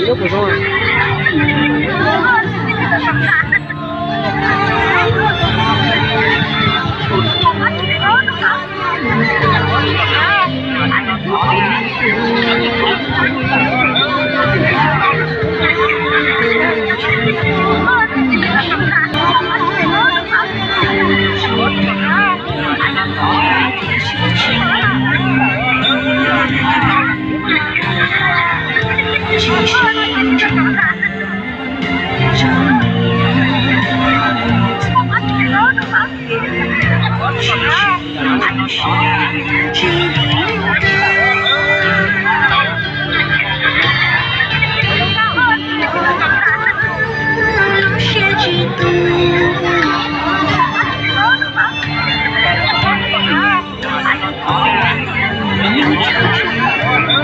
Cov kuv zoo.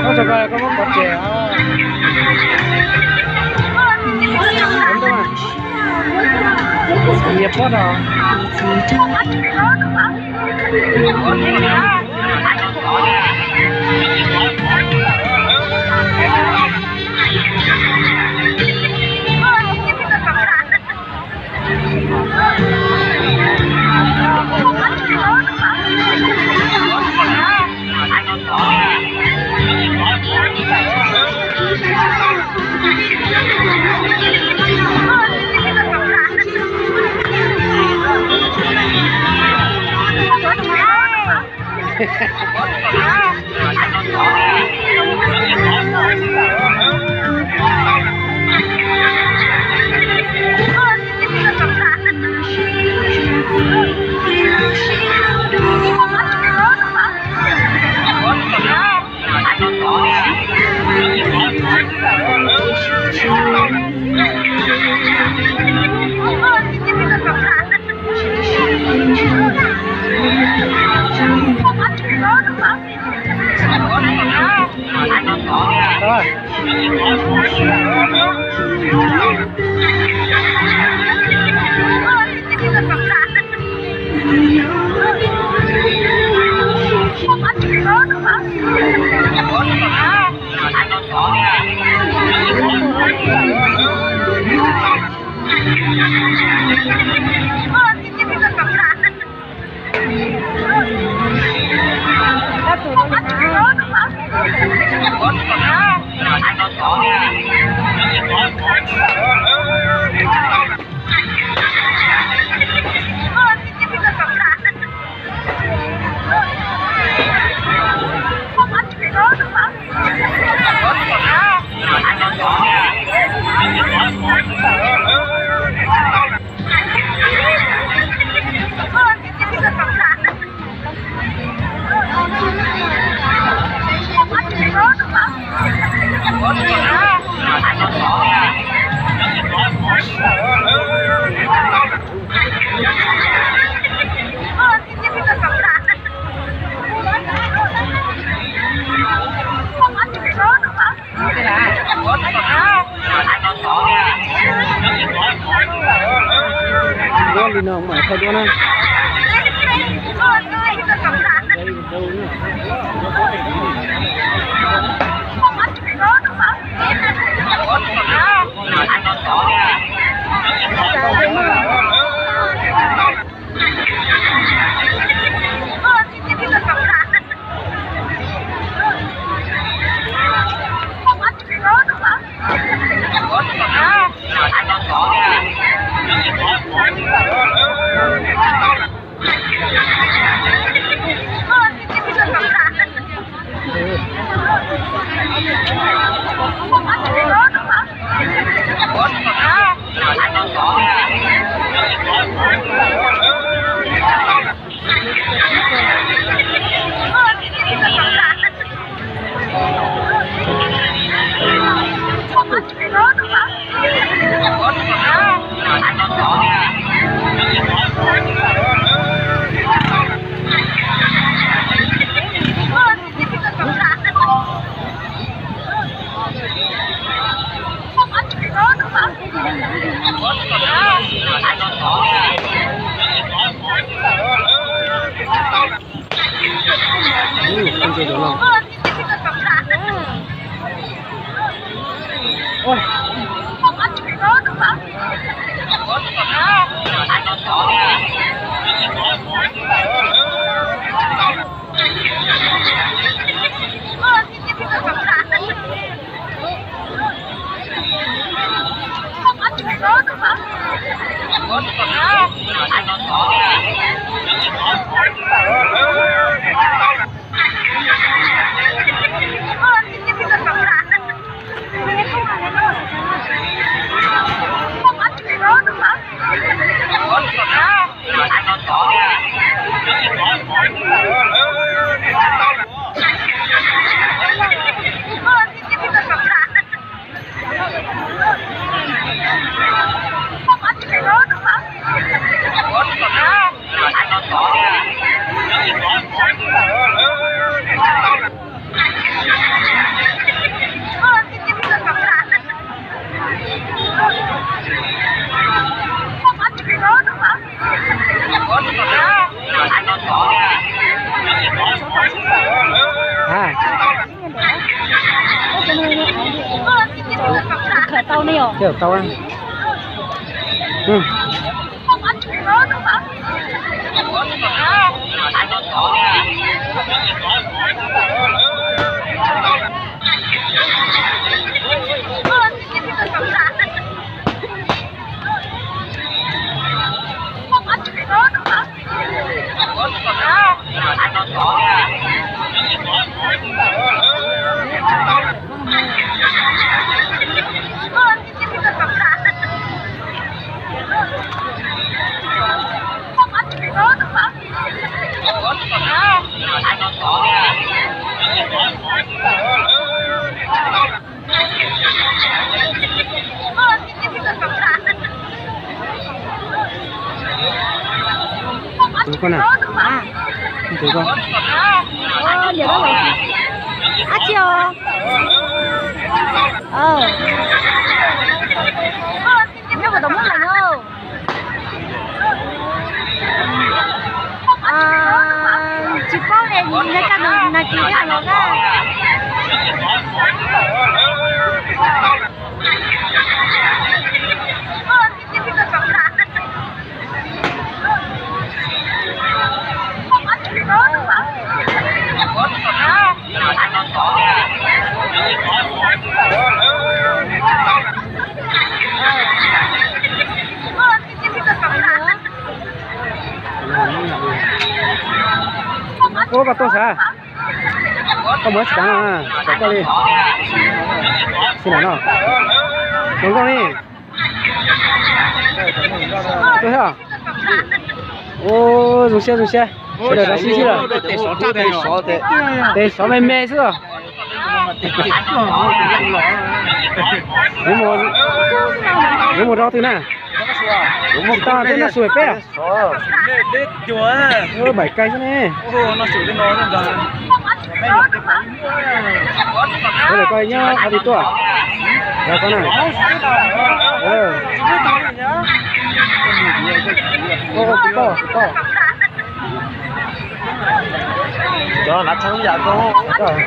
Ua tsaug koj, koj muab pov tseg. Nyias pob no. Duab li no mas thaij duab na. Ua, Khawm tau ne yom? Khawm tau. Tus koj na. Tus koj. Ab tsi os. Nyob puas tau muaj lawm no. Tsis paub ne, nyob kaj nag kis thiaj los na. Ua koj tuaj sav, koj mus tsis tas no, kom koj li. Xi na no, zoo nkauj li. Tuaj thiab. Ua zoo siab zoo siab. Sawv daws rau siab sib lawm. Tes sov me me xwb. Yuav mus rau twg na? Tsis tau, tej no xum peb. Baim kais xwb ne. Ua lawm koj nyob qhov twg tuaj? Los koj na. Kuv toj, kuv toj. Cov nav tshee yam koj.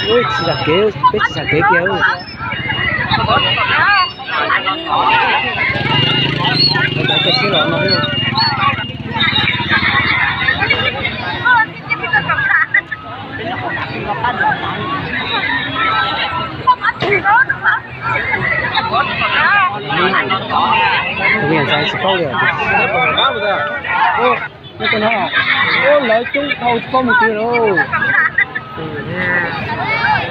Ub, tsis zam kev, peb tsis zam kev kiag. Tab sis los no. Tus me nyuam ntxhais tsis paub li. Nyob rau no, ub, lawv coob dhau tsis paub mus twg lawm.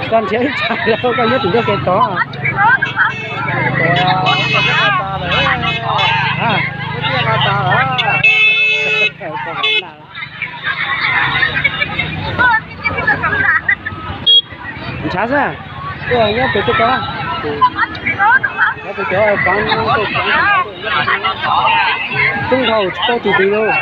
Koj nrhiav ib tsam lawm, koj nyob tim ncauj kev tod. Ntshav xwb, nyob pem tej ko. Cov paav, coob dhau tsis paub tus twg lauj.